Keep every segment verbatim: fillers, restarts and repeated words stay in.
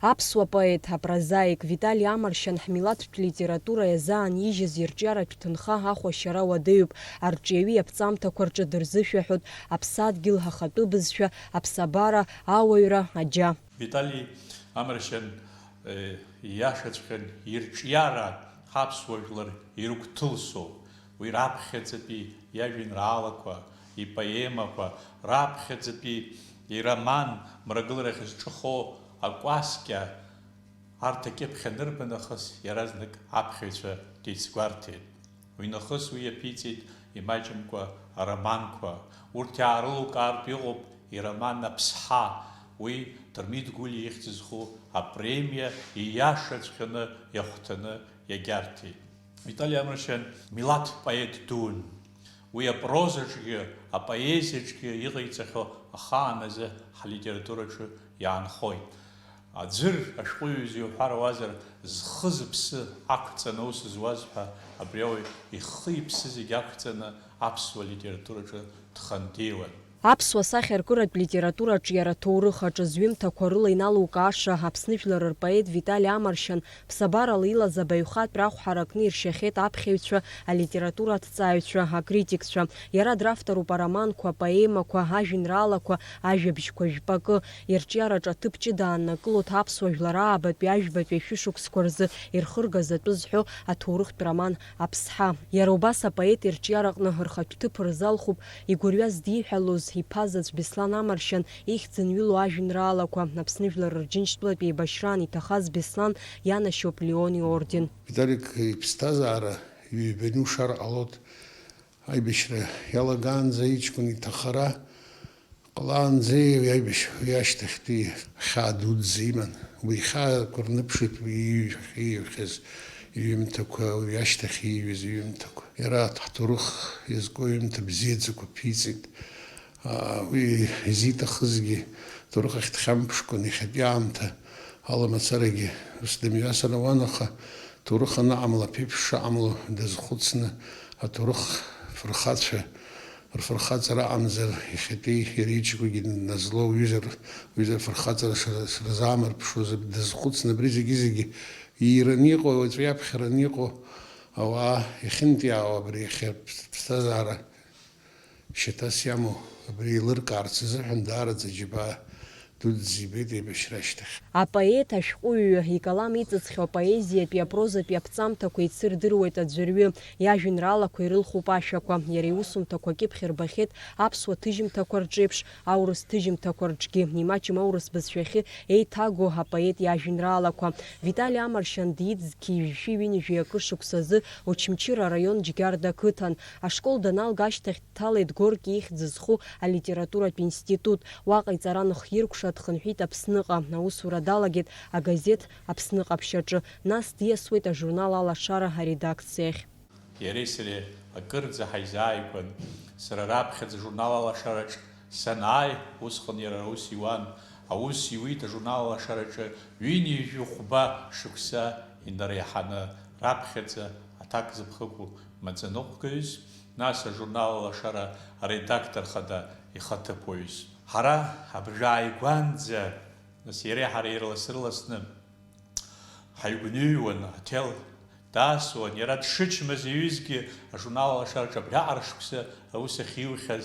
Аԥсуа поет, апрозаик Витали Амаршьан ҳмилаҭтә литература иазаанижьыз ирҿиаратә ҭынха ахәашьара уадаҩуп, арҿиаҩы иаԥҵамҭақәа рҿы дырзышәаҳәоит аԥсадгьыл, ахатәы бызшәа, аԥсабара, ауаҩра, аџьа. Витали Амаршьан, э, ииашаҵәҟьан ирҿиара ҳаԥсуа жәлар ирыгәҭылсоуп. Уи раԥхьаӡатәи иажәеинраалақәа, ипоемақәа, раԥхьаӡатәи ироман мрагыларахь зҿыхо акәасқьа, арҭ акьыԥхь анырба нахыс, иаразнак аԥхьаҩцәа деицгәарҭеит. Уи нахыс уи иаԥиҵеит имаҷымкәа ароманқәа. Урҭ иаарылукаартә иҟоуп ироман Аԥсҳа, уи Дырмит Гәлиа ихьӡ зху апремиа ииашаҵәҟьаны иахәҭаны иагьарҭеит. Витали Амаршьан милаҭ поет дуун. Уи апрозаҿгьы, апоезиаҿгьы иҟаиҵахьоу ахаан азы ҳлитератураҿы иаанхоит. Аӡәыр ашәҟәыҩҩы изиуҳәар ауазар, зхы-зыԥсы ақәҵаны аус зуаз ҳәа абри ауаҩ ихы-иԥсы зегь ақәҵаны аԥсуа литератураҿы дхандеиуан. Аԥсуа сахьаркыратә литератураҿ иара аҭоурых аҿы зҩымҭақәа рыла иналукааша Аԥсны жәлар рпоет Витали Амаршьан ԥсабарала илаз абаҩхатәра ахә ҳаракны иршьахьеит аԥхьаҩцәа, алитератураҭҵааҩцәа, акритикцәа. Иара дравторуп ароманқәа, апоемақәа, ажәеинраалақәа, ажәабжьқәа жәпакы. Ирҿиараҿы аҭыԥ ҷыда ааннакылоит аԥсуа жәлар аабатәи, ажәбатәи ашәышықәсқәа рзы ирхыргаз атәы зҳәо аҭоурыхтә роман Аԥсҳа. Иара убас апоет ирҿиараҟны рхатә ҭыԥ рзалхуп, игәырҩа здиҳәалоз иԥа заҵә Беслан Амаршьан ихьӡ анҩыло ажәеинраалақәа, Аԥсны Жәлар Рџьынџьтәылатә еибашьраан иҭахаз Беслан ианашьоуп Леон иорден. Виталик иԥсҭазаара ҩбаны ушар ҟалоит. Аибашьра иалагаанӡа иҷкәын иҭахара ҟалаанӡеи аибашьра, уи ашьҭахьтәи хьаа дуӡӡа иман. Уи ихьаақәа рныԥшит уи ииҩхьаз иҩымҭақәа, уи ашьҭахь ииҩыз иҩымҭақәа. Иара ҳҭоурых иазку аҩымҭа бзиаӡақәа ԥиҵеит. Уи изиҭахызгьы, ҭоурых ахь дхьамԥшкәан, иахьатәи аамҭа аламацарагьы ус дымҩасыр ауан, аха ҭоурых анаҟамла, аԥеиԥш шаҟамло дазхәыцны, аҭоурых фырхацәа рфырхаҵара аҟамзар, иахьатәи иара иҷкәынгьы дназло, уҩызар, уҩызар фырхаҵара шра-, шырзаамырԥшуаз дазхәыцны, абри зегьы-зегьы иираны иҟоу, уаҵәы иаԥхьараны иҟоу ауаа иахьынтәиаауа абри иахьа ԥсҭазаара шьаҭас иамоу абри еилыркаарц азыҳәан даараӡа џьабаа дуӡӡа ибеит аибашьра ашьҭахь. Апоет, ашәҟәыҩҩы, икалам иҵыҵхьоу апоезиатәи, апрозатәи аԥҵамҭақәа еицырдыруеит аӡәырҩы, иажәеинраалақәа ирылхуп ашәақәа, иара иусумҭақәа акьыԥхь рбахьеит аԥсуа ҭыжьымҭақәа рҿеиԥш, аурыс ҭыжьымҭақәа рҿгьы. Имаҷым аурыс бызшәахьы еиҭагоу апоет иажәеинраалақәа. Витали Амаршьан диит зқьи жәшәи ҩынҩажәи акы шықәсазы Очамчыра араион Џьгьарда ақыҭан. Ашкол даналга ашьҭахь дҭалеит Горки ихьӡ зху алитературатә институт. Уаҟа иҵара анхиркәша, дхынҳәит Аԥсныҟа. Аусура далагеит агазеҭ Аԥсны Ҟаԥшь аҿы. Нас диасуеит ажурнал Алашара аредакциахь. Иареи сареи акырӡа ҳаизааигәан. Сара раԥхьаӡа ажурнал Алашараҿ санааи, усҟан иара аус иуан. Аус иуит ажурнал Алашараҿы ҩынҩажәи хәба шықәса инареиҳаны, раԥхьаӡа аҭак зыԥхықәу маӡаныҟәгаҩыс, нас ажурнал Алашара аредактор хада ихаҭыԥуаҩыс. Ҳара абжа ааигәанӡа, нас иареи ҳареи ирлас-ырласны ҳаигәныҩуан, аҭел даасуан, иара дшычмазаҩызгьы ажурнал Алашараҿы абриаҟара шықәса аус ахьиухьаз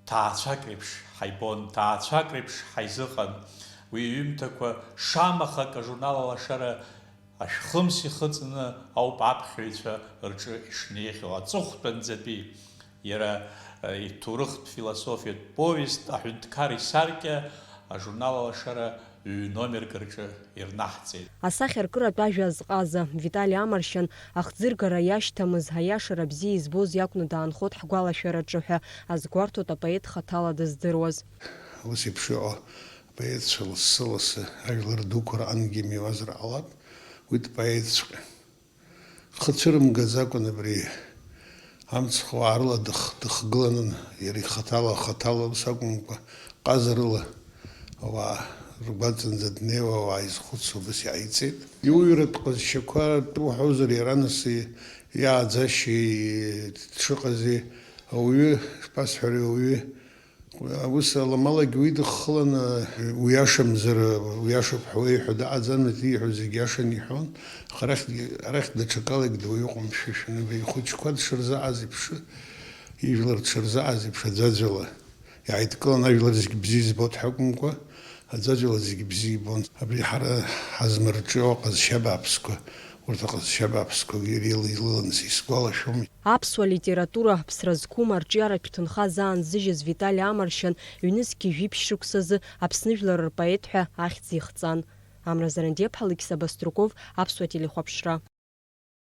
ҭаацәак реиԥш ҳаибон, ҭаацәак реиԥш ҳаизыҟан. Уи иҩымҭақәа шамахак ажурнал Алашара ашәхымс ихыҵны ауп аԥхьаҩцәа рҿы ишнеихьоу, аҵыхәтәанӡатәи. Иара, э, иҭоурыхтә философиатә повест Аҳәынҭқар исаркьа ажурнал Алашара ҩ-номерк рҿы ирнаҳҵеит. Асахьаркыратә ажәа азҟаза Витали Амаршьан ахӡыргара иашьҭамыз, аиашара бзиа избоз иакәны даанхоит ҳгәалашәараҿы ҳәа азгәарҭоит апоет хаҭала дыздыруаз. Ус еиԥш иҟоу апоетцәа лассы-лассы ажәлар дуқәа рҟынгьы имиуазар ҟалап, уи дпоетҵәҟьа. Хы цәырымгаӡакәан абри амцхә уаарыла дых-, дыхгыланы, иара ихаҭала, хаҭала ус акәымкәа, ҟазарыла ауаа ргәаҵанӡа днеиуа, ауаа изхәыцуа убас иааиҵеит. Иуаҩратә ҟазшьақәа ртәы уҳәозар, иара нас и-, иааӡашьеи дшыҟази ауаҩы, шԥасҳәари, ауаҩы Ус аламалагьы уи дыххыланы, уиашамзар, уиашоуп ҳәа уеиҳәо дыҟаӡамызт, ииҳәо зегь иашан иҳәон, аха арахь, арахь даҽакалагь дуаҩы ыҟоуп, мшәышәаны, ихәыҷқәа дшырзыҟаз еиԥш, ижәлар дшырзыҟаз еиԥш аӡәаӡәала иааидкылан, ажәлар зегь бзиа избо дҳәа акәымкәа, аӡәаӡәала зегь бзиа ибон. Абри ҳара ҳазмырҿио аҟазшьа бааԥсқәа, урҭ аҟазшьа бааԥсқәагьы ирылан сисгәалашәом. Аԥсуа литература ԥсра зқәым арҿиаратә ҭынха заанзыжьыз Витали Амаршьан ҩнызқьи жәиԥшь шықәсазы Аԥсны жәлар рпоет ҳәа ахьӡ ихҵан. Амра Зарандиаԥҳа, Алықьса Баструков, Аԥсуа телехәаԥшра.